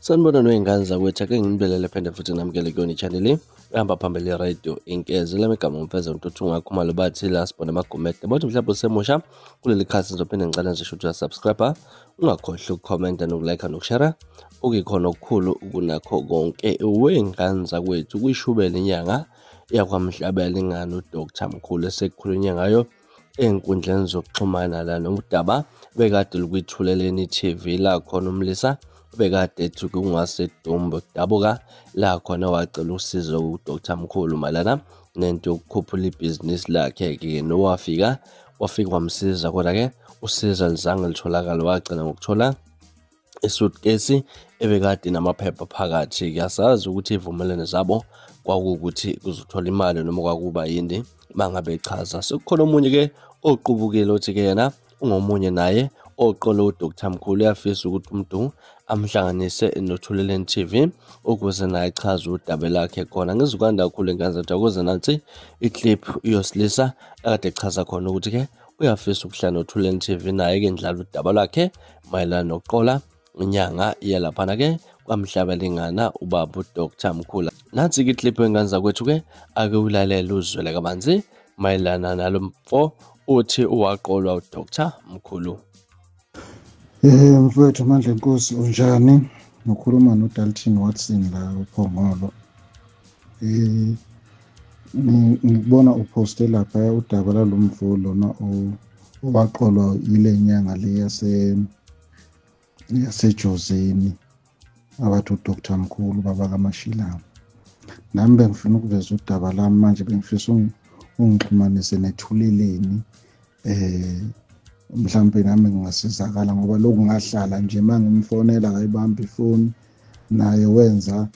Sanibona noyingane zakwethu, ake nginibelele phinde futhi namukele kuyona i-channel ehamba phambili radio Inkeze. Lami igama ngumfeze Ntuthu Khumalo, bathi la sibona amagumede. Bathi mhlawumbe usemusha kuleli khasi, ngizophinde ngicela nje ukuthi uyasubscribe, ungakhohlwa ukukhomenta nokulike nokushare, okuyikhona okukhulu kunakho konke. Wey'ngane zakwethu, kuyishubele inyanga yakwaMhlabela ingane uDr Mkhulu esekukhulunywe ngayo ey'nkundleni zokuxhumana la nodaba bekade lukwithuleleni TV la khona umlisa bekade ethi kungasedumbe kudabuka la khona wacela usizo kuDr Mkhulu mayelana nento yokukhuphula ibhizinisi lakhe-ke, nowafika wafika wamsiza, kodwa-ke usizo alizange litholakale, wagcina ngokuthola isutkesi ebekade namaphepha phakathi. Kuyasazi ukuthi ivumelwano zabo kwakuwukuthi kuzothola imali noma kwakuba yini mangabe echaza. Sekukhona omunye-ke oqubukile othi-ke yena ungomunye naye oqole uDr Mkhulu, uyafisa ukuthi uMdu amhlanganise noThuleleni TV ukuze naye achaze udaba lakhe khona. Ngizukwanda kakhulu enganzathi ukuze nansi iclip iyosilisa akade echaza khona ukuthi-ke uyafisa ukuhlala noThuleleni TV naye-ke ndlala udaba lwakhe mayelana nokuqola inyanga yalaphana-ke kwaMhlabelingana ubaba uDr Mkhulu. Nansi-ke iclip engane zakwethu-ke, ake ulalele uzwele kabanzi mayelana nalo mfo uthi uwaqolwa uDr Mkhulu. Mfowethu Mandla Nkosi, unjani? Ngikhuluma noDalton Watson la uPhongolo. Ngikubona uphoste lapha udaba lalo mfo lona owaqolwa yile nyanga le yaseJozini abathi uDr Mkhulu baba kaMashilana. Nami bengifuna ukuveza udaba lami manje, bengifisa ungixhumanise nethuleleni, mhlampe nami ngingasizakala, ngoba lokhu ngahlala nje mangimfonela akayibambi ifoni. Naye wenza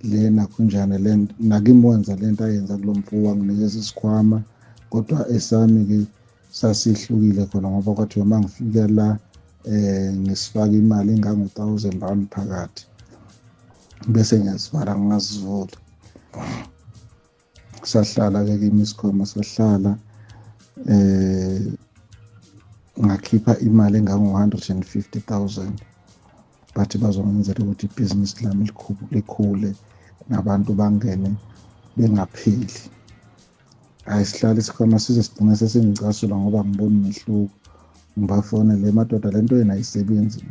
le nakhunjane le nakimi, wenza lento ayenza kulo mfo, wanginikeza isikhwama, kodwa esami-ke sasihlukile khona ngoba kwathiwa uma ngifika la ngisifaka imali engango-thousand rand phakathi bese ngiyasivala ngingazivuli. Sahlala-ke kimi isikhwama, sahlala, ngakhipha imali engango-150,000, bathi bazongenzela ukuthi ibhizinisi lami likhule nabantu bangene bengapheli. Hayi, sihlale isikhwama size sigcine sesingicasula ngoba ngibona umehluko. Ngibafonele, madoda, lento yena ayisebenzi,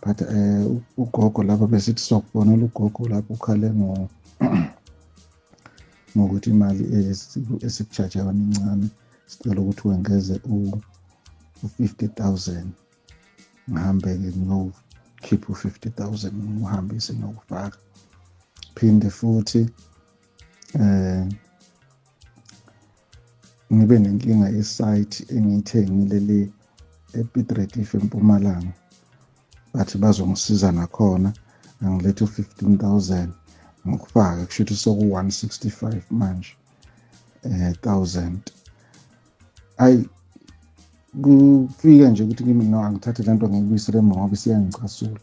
but ugogo lapha besithi sokufonela ugogo lapho ukhale ngokuthi imali esikujaja yona incane, sicela ukuthi wengeze u-50,000. Ngihambe-ke ngiyokhipha u-50,000, ngiwuhambise ngiyokufaka. Phinde futhi ngibe nenkinga ye-site engiyithengile le ePiet Retief eMpumalanga, bathi bazongisiza nakhona, angilethe u-15,000 ngokufaka, kusho ukuthi soku-165 manje thousand. Ayi, kufika nje ukuthi kimi no, angithathe lento ngiyibuyisele emuva ngoba isiyangicasula.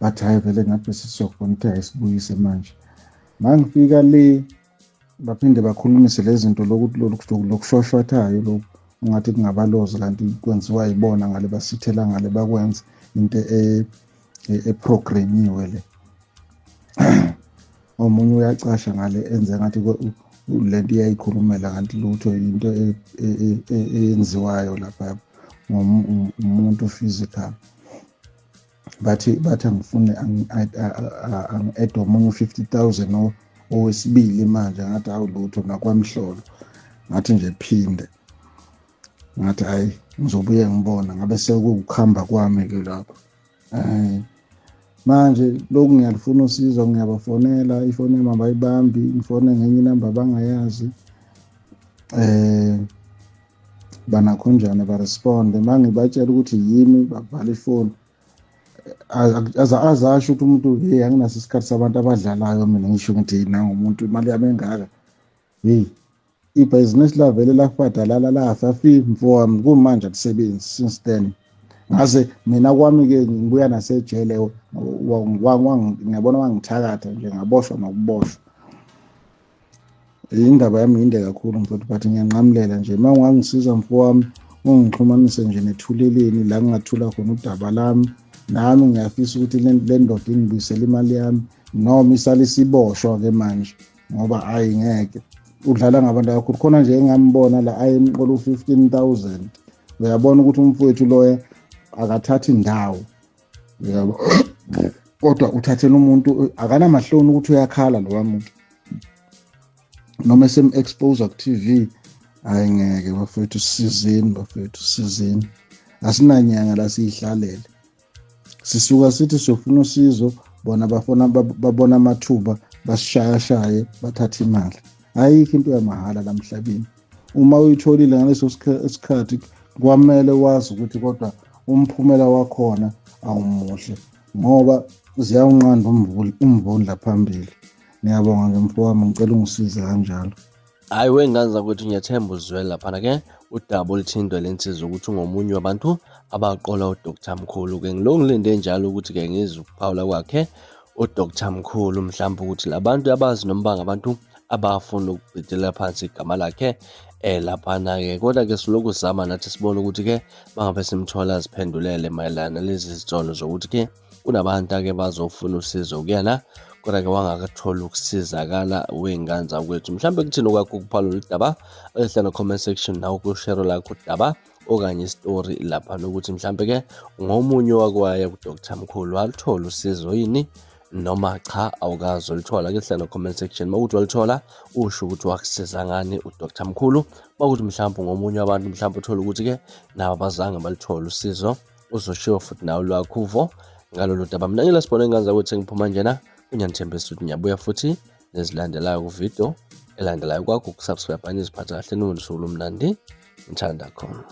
Bathi hhayi, vele ngathi besisiyokubona ukuthi ayisibuyise manje. Mangifika le baphinde bakhulumise lezi zinto lokushoshwathayo lokhu, ungathi kungabalozi kanti kwenziwa yibona ngale, basithela ngale, bakwenza into eprogramiwe le. Omunye uyacasha ngale enze ngathi lento iyayikhulumela, kanti lutho, into eyenziwayo lapha umuntu physical. Bathi angifune angi-add omunye u-50,000 owesibili manje. Ngathi awu lutho, nakwamhlolo. Ngathi nje phinde ngathi hayi, ngizobuye ngibona, ngabe sekuwukuhamba kwami-ke lapho. Manje lokhu ngiyalifuna usizo, ngiyabafonela, ifoni yami abayibambi, ngifone ngenye inamba abangayazi, banakhonjani baresponde. Uma ngibatshela ukuthi yimi, bavala ifoni, azasho ukuthi umuntu, hey, anginaso isikhathi sabantu abadlalayo mina. Ngisho ngithi nangumuntu imali yami engaka, hey, ibhizinisi lavele lafadalala, lafa fi mfowami, kumanje akusebenzi since then. Ngaze mina kwami-ke ngibuya nasejele, ngiyabona wangithakatha nje, ngaboshwa nokuboshwa. Indaba yami yinde kakhulu mfowethu, but ngiyanqamulela nje. Uma ungangisiza mfowami, ungixhumanise nje nethuleleni la ngingathula khona udaba lami. Nami ngiyafisa ukuthi le ndoda ingibuyisele imali yami noma isale isiboshwa-ke manje, ngoba ayi ngeke udlala ngabantu kakhulu. Khona nje engambona la ayemqola u-15,000. Uyabona ukuthi umfowethu loya akathathi indawo, uyabo, kodwa uthathela umuntu akanamahloni ukuthi uyakhala lowa muntu noma esem-expose ku-TV. Hayi ngeke bafethu, sisizeni bafethu, sisizeni, asinanyanga la siyihlalele. Sisuka sithi siyofuna usizo, bona bafuna babona amathuba basishayashaye bathathe imali. Ayikho into yamahhala la mhlabeni. Uma uyitholile ngaleso sikhathi kwamele wazi ukuthi kodwa umphumela wakhona awumuhle, ngoba ziyawunqanda umvundla phambili. Ngiyabonga ke mfowami, ngicela ungisize kanjalo. Hhayi wengane zakwethu, ngiyathemba uzwele laphana-ke udaba oluthintwa le nsizwa ukuthi ungomunye wabantu abaqola uDr Mkhulu-ke. Ngilokhu ngilinde njalo ukuthi-ke ngizwe ukuphawula kwakhe uDr Mkhulu, mhlawumbe ukuthi labantu abazi noma bangabantu abafuna ukubhidela phansi igama lakhe laphana-ke. Kodwa-ke silokhu sizama nathi sibone ukuthi-ke bangabe simthola aziphendulele mayelana nalezi zitsolo zokuthi-ke kunabantu ake bazofuna usizo kuyena, kodwa-ke wangakathola ukusizakala wey'ngane zakwethu. Mhlawumbe kuthini okwakho ukuphalula udaba, ehla no-comment section nawe kushero lakho udaba okanye isitori lapha nokuthi mhlawumbe-ke ngomunye wakwaya kuDr Mkhulu waluthola usizo yini noma cha awukazi ulithola. Ke hlala no-comment section, uma ukuthi waluthola usho ukuthi wakusiza ngani uDr Mkhulu, uma ukuthi mhlawumbe ngomunye wabantu mhlawumbe uthole ukuthi-ke nabo abazange baluthola usizo, uzoshiwo futhi nawe lwakho uvo ngalolu daba. Mina ngila sibone ingane zakwethu ngiphuma njena kunyanithembisa ukuthi ngiyabuya futhi nezilandelayo kuvidiyo elandelayo. Kwakho ukusubscribe, aniziphathe kahle, niwusuku lomnandi, ngithanda khona.